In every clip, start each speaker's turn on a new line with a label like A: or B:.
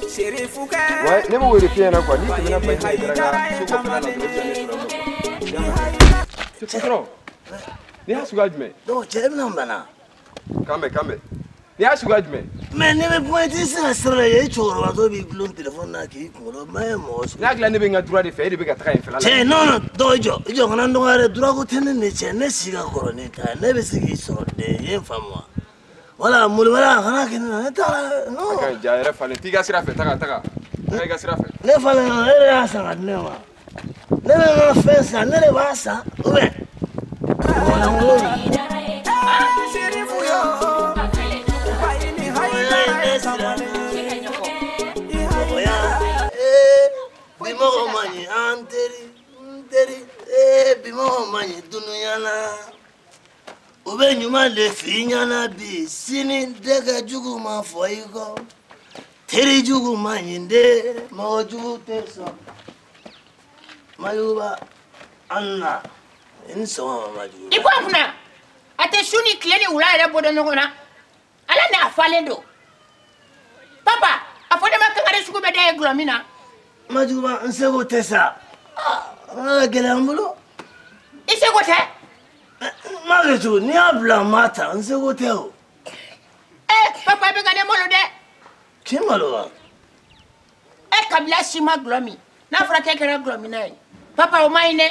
A: Ouais, ne m'o de f'i ɲɛna quoi, n'i tɛmɛna Bayini Hayidara ka so kɔfɛla la dɔrɔn, i bɛ na ne sɔrɔ yen nɔ. Patron, n'i y'a suguya jumɛn?
B: Donc cɛ, e bɛna mun bana?
A: Kan bɛn, kan bɛn. N'i y'a suguya jumɛn?
B: Mais ne bɛ kuma, i tɛ se ka sira la yen, e cɛkɔrɔbatɔ b'i gulon téléphone na k'i kunkolo ma ye mɔgɔ sugu.
A: Ne hakili la ne bɛ n ka droit de fɛ, e de bɛ ka taga yen fɛla la.
B: Cɛ, non non, donc i jɔ, i jɔ, kana n dɔgɔya dɛ, droit ko tɛ ne ni cɛ, ne si ka kɔrɔ n'i ta ye, ne bɛ se k'i sɔrɔ den, i ye n faamu wa? Voilà, molobaliya kana kɛ ne la, ne t'a la, non.
A: A ka ɲi, ja yɛrɛ falen, t'i ka sira fɛ, taga, taga. Taga i ka sira fɛ.
B: Ne falen na, e de y'a san ka di ne ma. Ne bɛ n ka fɛn san, ne de b'a san, ou bien? Mɔgɔ lankolon. Bi mɔgɔ man ɲi an teri, n teri, ee bi mɔgɔ man ɲi dunuya la. U bɛ ɲuman de f'i ɲɛna bi, sini dɛgɛ jugu ma fɔ i kɔ. Teri jugu man ɲi de, mɔgɔ jugu tɛ sɔn. Majuguba, an na, i ni sɔgɔma Majuguba.
C: I bɔ a kunna, a tɛ su ni tile ni wula yɛrɛ bɔ dɔn ɲɔgɔn na. Ala n'a falen don. Papa, a fɔ ne ma kankari sugu bɛɛ da ye gulɔ min na.
B: Majuguba, n seko tɛ sa. Aa, a ka gɛlɛya n bolo.
C: I seko tɛ?
B: N m'a kɛ cogo, n'i y'a bila n m'a ta, n seko tɛ o.
C: Ee, papa, i bɛ ka ne malo dɛ.
B: K'i malo wa?
C: E kabila si ma gulɔ min. N'a fɔra k'e kɛra gulɔ minna ye. Papa, o ma ɲi dɛ.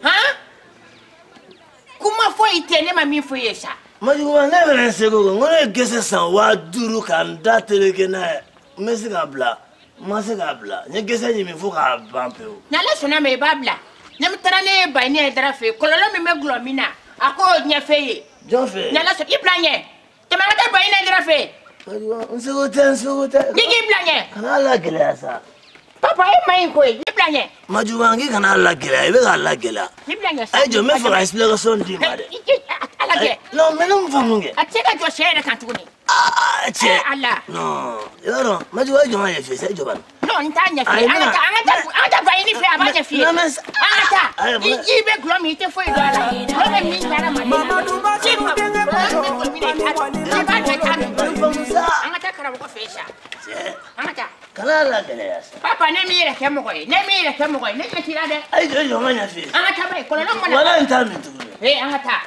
C: Han? Kuma foyi tɛ ne ma min fɔ i ye sa.
B: Majuguba, ne bɛ n seko kɛ, n ko ne ye gɛsɛ san 5000 ka n da tereke n'a ye. N bɛ se k'a bila, n ma se k'a bila. N ye gɛsɛ ɲimi fo k'a ban pewu.
C: N'Ala sɔnna ma, i b'a bila. Ne taara ne ye Bayini Hayidara fɛ yen, kɔlɔlɔ min bɛ gulɔ min na, a k'o ɲɛf'e ye.
B: Jɔn fɛ yen?
C: N'Ala sɔnna, i bila n ɲɛ. Tɛmɛ an ka taa Bayini Hayidara fɛ yen.
B: Majuguba, n seko tɛ, n seko tɛ.
C: N'i k'i bila n ɲɛ.
B: Kana lagɛlɛya sa.
C: Papa, e ma ɲi koyi, i bila n ɲɛ.
B: Majuguba, n k'i kana lagɛlɛya, i bɛ k'a lagɛlɛya.
C: I bila n ɲɛ sa.
B: Ayi jɔ, n bɛ fɛ ka explication d'i ma dɛ.
C: Ala kɛ.
B: Non, mais ne m'o faamu kɛ.
C: A tɛ se ka jɔ sɛ yɛrɛ kan tuguni.
B: Aa, cɛ.
C: Ala.
B: Non, i b'a dɔn, Majuguba, i jɔ n ka ɲɛf'i ye sa, i jɔ bani.
C: Non, n t'a ɲɛf'i ye. An ka taa, an ka taa, an ka taa Bayini fɛ, a b'a ɲɛf'i ye.
B: Non, mais.
C: An ka taa. I bɛ gulɔ min, i tɛ foyi dɔn a la. Gulɔ bɛ min kɛ adamaden na. Ci ma, gulɔ bɛ gulɔ min na, i t'a dɔn. I b'a dɔn, i t'a dɔn. An ka taa karamɔgɔ fɛ yen sa. An ka taa.
B: Kana lagɛlɛya sa.
C: Papa, ne m'i yɛrɛ kɛ mɔgɔ ye. Ne m'i yɛrɛ kɛ mɔgɔ ye. Ne ɲɛ t'i la dɛ.
B: Ayi jɔ, i jɔ n ka ɲɛf'i ye.
C: An ka taa bayi, kɔlɔlɔ mana.
B: Wala n t'a min tuguni.
C: Ee, an ka taa.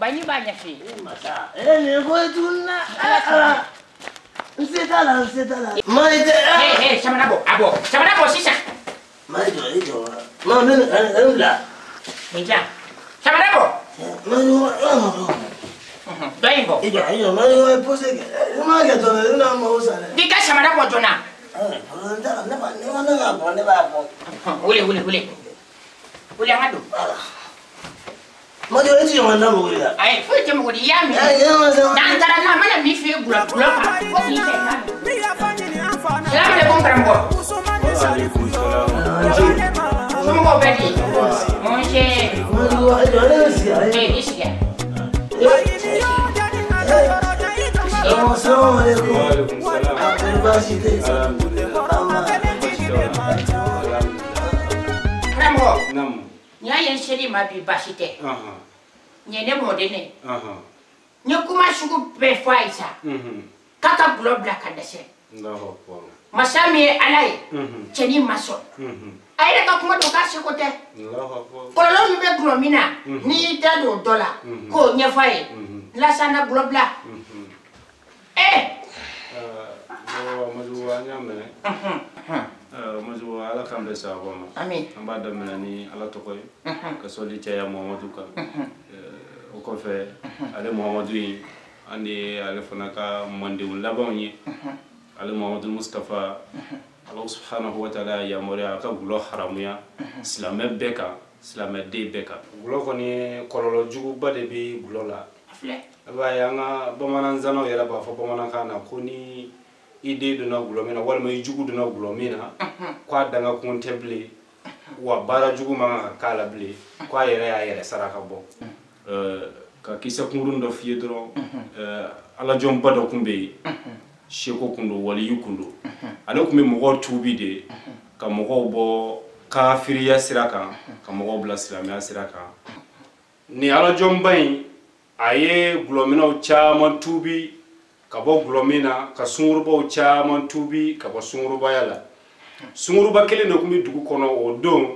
C: Bayini b'a ɲɛf'i ye.
B: Ee masa, ee nin ye ko ye tuguni dɛ. Ala. N se t'a la, n se t'a la. Ma i tɛ.
C: Ee ee, samara bɔ, a bɔ. Samara bɔ sisan.
B: Ma i jɔ, i jɔ. Ma n bɛ nin bila.
C: Nin diyan. Samara bɔ.
B: Ma jɔ,
C: Dɔ in bɔ.
B: I jɔ, i jɔ, ma jɔ, i pose kɛ. I m'a kɛ dɔrɔn, i bɛna n mago sa dɛ.
C: K'i ka samara bɔ joona.
B: Ne b'a ne b'a bɔ, ne b'a bɔ.
C: Wuli, wuli, wuli. Wuli, an ka don.
B: Majo, e ti jɔ ka n da mɔgɔ ye la.
C: Ayi, foyi tɛ mɔgɔ di, i y'a min. N'an taara n'a mana min f'i ye gulɔ gulɔ kan, fo k'i fɛ i t'a min. Salamu aleykum karamɔgɔ. Somɔgɔw bɛ di? Mon cher.
B: Majo, a jɔ, ne bɛ sigi.
C: Ee, i sigi yan.
B: Salamu aleykum. Baasi tɛ yen.
C: Karamɔgɔ. N y'a ye n ser'i ma bi, baasi tɛ. Nin ye ne mɔden ye. N ye kuma sugu bɛɛ fɔ a ye sa. K'a ka gulɔ bila ka dɛsɛ. Masa min ye Ala ye, cɛnin ma sɔn. A yɛrɛ ka kuma don k'a seko tɛ. Kɔlɔlɔ min bɛ gulɔ min na, n'i y'i da don o dɔ la, k'o ɲɛfɔ a ye. Lasa na gulɔ bila. Ee.
D: Majuguba, an y'a minɛ. Majuguba, Ala k'an bɛn sababu ma.
C: Amin.
D: An b'a daminɛ ni Ala tɔgɔ ye. Ka sɔli caya Muhamadu kan. O kɔfɛ, ale Muhamadu in, an de ye ale fana ka mandenw labanw ye. Ale Muhamadu Mustafa, Ala subhanahu wa ta'ala y'a yamaruya a ka gulɔ haramuya silamɛ bɛɛ kan, silamɛden bɛɛ kan. Gulɔ kɔni ye kɔlɔlɔ juguba de bɛ gulɔ la. A b'a ye an ka bamananzanaw yɛrɛ b'a fɔ bamanankan na ko ni i den donna gulɔ min na walima i jugu donna gulɔ min na, k'a danga kun tɛ bilen, wa baara jugu man kan ka k'a la bilen, k'a yɛrɛ y'a yɛrɛ saraka bɔ. Ka kisɛ kunkurun dɔ f'i ye dɔrɔn, alajɔnba dɔ kun bɛ yen, seko kun don, waliyu kun don. Ale kun bɛ mɔgɔw tuubi de, ka mɔgɔw bɔ kafiriya sira kan, ka mɔgɔw bila silamɛya sira kan. Nin alajɔnba in, a ye gulɔminɛw caman tuubi ka bɔ gulɔmin na ka sungurubaw caman tuubi ka bɔ sungurubaya la. Sunguruba kelen de tun bɛ dugu kɔnɔ o don.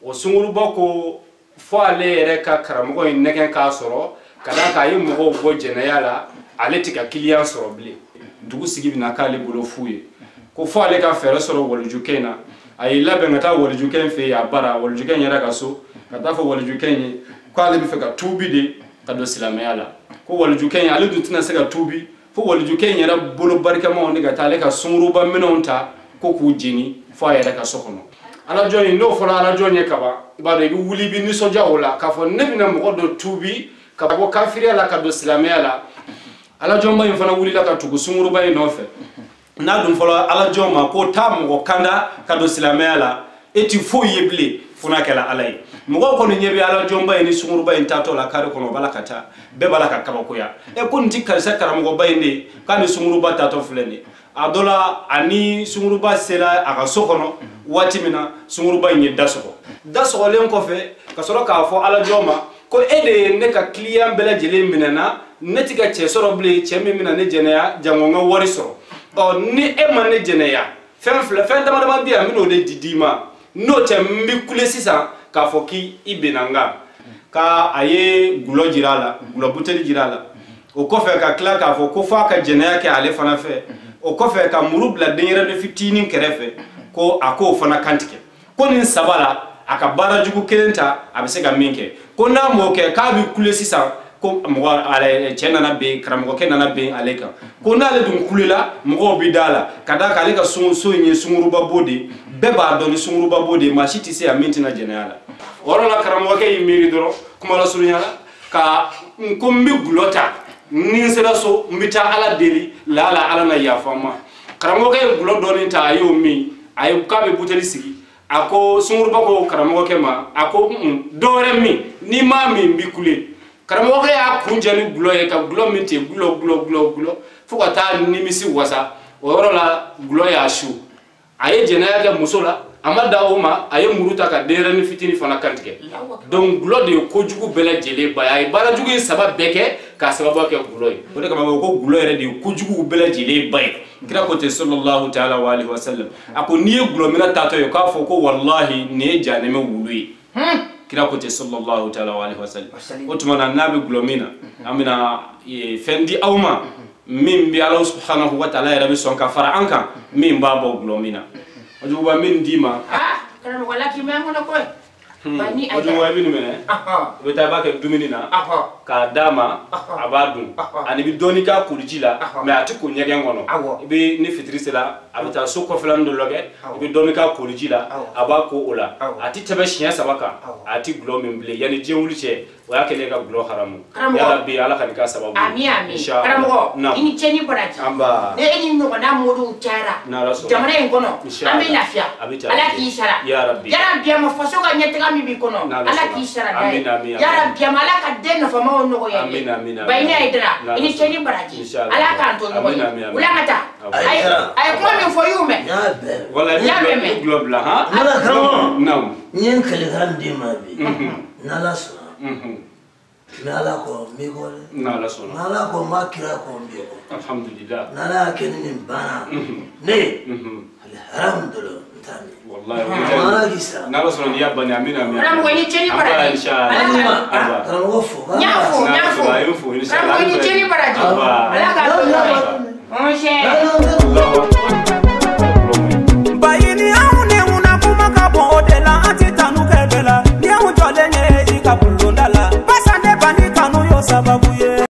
D: O sunguruba ko fo ale yɛrɛ ka karamɔgɔ in nɛgɛn k'a sɔrɔ ka d'a kan a ye mɔgɔw bɔ jɛnɛya la, ale tɛ ka kiliyan sɔrɔ bilen. Dugu sigi bɛna k'ale bolo fu ye, ko fo ale ka fɛɛrɛ sɔrɔ walijukɛ in na. A y'i labɛn ka taa walijukɛ in fɛ yen a bara, walijukɛ in yɛrɛ ka so, ka taa fɔ walijukɛ in ye k'ale bɛ fɛ ka tuubi de ka don silamɛya la. Ko walijukɛ in ale dun tɛna se ka tuubi fo walijukɛ in yɛrɛ bolo barikamaw de ka taa ale ka sunguruba minɛnw ta ko k'u jeni fo a yɛrɛ ka so kɔnɔ. Alajɔn in n'o fɔra alajɔn ye kaban, i b'a dɔn i bɛ wuli i bɛ nisɔndiya o la k'a fɔ ne bɛna mɔgɔ dɔ tuubi ka bɔ kafiriya la ka don silamɛya la. Alajɔnba in fana wulila ka tugu sunguruba in nɔfɛ. N'a dun fɔra alajɔn ma ko taa mɔgɔ kanda ka don silamɛya la, e ti foyi ye bilen fo n'a kɛra ala ye. Mɔgɔw kɔni ɲɛ bɛ alajɔnba in ni sunguruba in taatɔ la kare kɔnɔ, o b'a la ka taa, bɛɛ b'a la ka kabakoya. E ko nin ti karisa karamɔgɔba in de ye, k'a ni sunguruba taatɔ filɛ nin ye. A dɔ la ani sunguruba sera a ka so kɔnɔ waati min na, sunguruba in ye da sɔgɔ. Da sɔgɔlen kɔfɛ ka sɔrɔ k'a fɔ alajɔn ma ko e de ye ne ka kiliyan bɛɛ lajɛlen minɛ na, ne ti ka cɛ sɔrɔ bilen, cɛ min bɛna ne jɛnɛya jango n ka wari sɔrɔ. Ɔ ni e ma ne jɛnɛya, fɛn fila fɛn dama dama bɛ yan n bɛn'o de di d'i ma, n'o tɛ n bɛ kule sisan k'a fɔ k'i benna n kan. K'a a ye gulɔ jira a la, gulɔ buteli jira a la. O kɔfɛ ka tila k'a fɔ ko f'a ka jɛnɛya kɛ ale fana fɛ. O kɔfɛ ka muru bila denyɛrɛnin fitinin kɛrɛfɛ ko a k'o fana kantigɛ. Ko nin saba la a ka baara jugu kelen ta a bɛ se ka min kɛ, ko n'a m'o kɛ k'a bɛ kule sisan ko mɔgɔ ale cɛ nana ben, karamɔgɔkɛ nana ben ale kan, ko n'ale dun kulela mɔgɔw bɛ da la ka d'a kan ale ka so in ye sunguruba bo de ye, bɛɛ b'a dɔn ni sunguruba bo de ye, maa si tɛ se yan min tɛna jɛnɛya la. O yɔrɔ la karamɔgɔkɛ y'i miiri dɔrɔn kuma lasurunya la ka n ko n bɛ gulɔ ta, ni n sera so n bɛ taa ala deli laala ala na yafa n ma. Karamɔgɔkɛ ye gulɔ dɔɔni ta, a y'o min, a ye k'a bɛ buteli sigi. A ko sunguruba ko karamɔgɔkɛ ma, a ko dɔ wɛrɛ min, n'i m'a min n bɛ kule. Karamɔgɔkɛ y'a kun jɛ ni gulɔ ye ka gulɔ min ten gulɔ gulɔ gulɔ gulɔ fo ka taa nimisi wasa. O yɔrɔ la gulɔ y'a su. A ye jɛnɛya kɛ muso la, a ma da o ma, a ye muru ta ka denyɛrɛnin fitinin fana kantigɛ. Donc gulɔ de ye kojugu bɛɛ lajɛlen ba ye. A ye baara jugu in saba bɛɛ kɛ k'a sababu kɛ gulɔ ye. O de kama ko gulɔ yɛrɛ de ye kojugu bɛɛ lajɛlen ba ye. Kira ko ten sallallahu ta'ala wa alihi wa sallam, a ko n'i ye gulɔminɛ taatɔ ye k'a fɔ ko walahi nin ye jahanɛmɛ wulu ye. Kira ko ten sallallahu ta'ala wa alihi wa sallam. O tuma na n'a bɛ gulɔ min na, an bɛna fɛn di aw ma min bɛ Ala subhanahu wa ta'ala yɛrɛ bɛ sɔn ka fara an kan min b'a bɔ gulɔ min na. Ojuguba min d'i ma.
C: Karamɔgɔ la k'i mɛn kɔnɔ koyi.
D: Ojuguba i bɛ nin minɛ. I bɛ taa i b'a kɛ dumuni na. K'a d'a ma a b'a dun. Ani bɛ dɔɔni k'a koliji la, mais a tɛ ko ɲɛgɛn kɔnɔ. I bɛ ni fitiri sera a bɛ taa so kɔfɛla dɔ lajɛ, i bɛ dɔɔni k'a koliji la, a b'a ko o la. A tɛ tɛmɛ siɲɛ 3 kan, a tɛ gulɔ min bilen. Yanni diɲɛ wuli cɛ, o y'a kɛlen ka gulɔ haramu. Yarabi Ala ka nin k'a sababu ye.
C: Ami ami. Karamɔgɔ i ni ce ni baraji. Ne e ni ɲɔgɔnna moriw cayara jamana in kɔnɔ, an bɛ lafiya. Ala k'i sara. Yarabi a ma faso ka ɲɛtaga min b'i kɔnɔ, Ala k'i sara n'a ye. Yarabi a ma Ala ka den nafamaw nɔgɔya i ye. Bayini Hayidara i ni ce ni baraji. Ala k'an to ɲɔgɔn ye. Wula ka taa. A ye kuma min fɔ i y'o mɛn.
D: Wala i bɛ gulɔ bila han.
B: Karamɔgɔ.
D: Naamu.
B: N ye n kalekan d'i ma bi. N'Ala sɔnna. N'Ala ko n b'i kɔ dɛ.
D: N'Ala sɔnna.
B: N'Ala ko n b'a kira kɔ n b'i kɔ.
D: Alhamdulillah.
B: N'Ala y'a kɛ ni nin banna. Ne. Alhamdulillah n t'a min.
D: Wallahi.
B: Ala k'i sara.
D: N'Ala sɔnna n'i y'a banni a bɛna min.
C: Karamɔgɔ i ni ce ni baraji.
B: Karamɔgɔ fo.
C: N y'a fo n y'a fo.
D: A ye n fo
C: Karamɔgɔ i ni ce ni baraji. Ala k'a to ɲɔgɔn ye. N